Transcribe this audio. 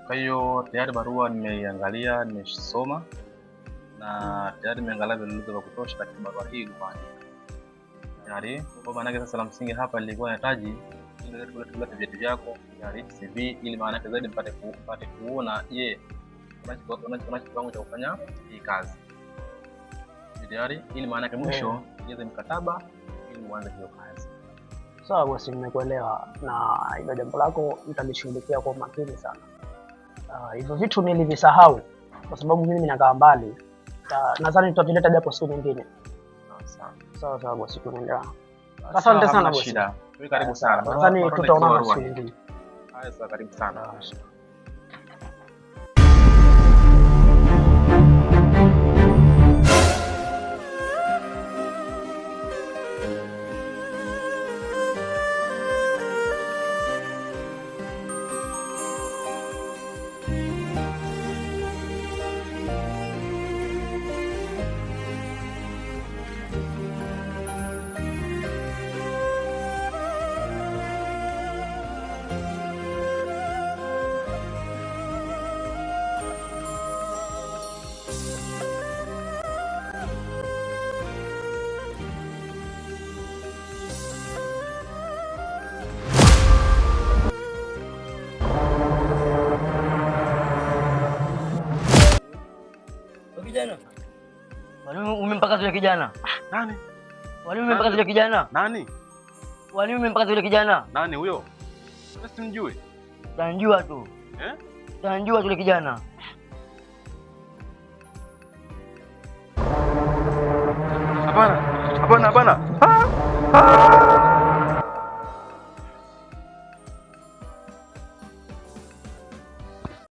Kwa hiyo tayari barua nimeiangalia, nimesoma na tayari nimeangalia vielelezo vya kutosha katika barua hii ilivyoandika. Tayari kwa maana yake sasa, la msingi hapa nilikuwa nahitaji tulete vyeti vyako tayari CV, ili maana yake zaidi mpate kuona je, unacho kiwango cha kufanya hii kazi tayari, ili maana yake mwisho ijaze mkataba ili uanze hiyo kazi. Sawa bosi, nimekuelewa na hilo jambo lako nitalishughulikia kwa umakini sana. Hivyo vitu nilivisahau kwa sababu mimi nakaa mbali. Nadhani tutavileta japo siku nyingine. Sawa sawa sawa bosi, tunaendelea. Asante sana bosi. Shida. Wewe karibu sana. Nadhani tutaonana siku nyingine. Haya, sawa, karibu sana. Kijana. Mwalimu umempaka yule kijana. Nani? Mwalimu umempaka yule kijana. Nani? Mwalimu umempaka yule kijana. Nani huyo? Mimi simjui. Tanjua tu. Eh? Tanjua yule kijana. Hapana. Hapana, hapana. Ah! Ah!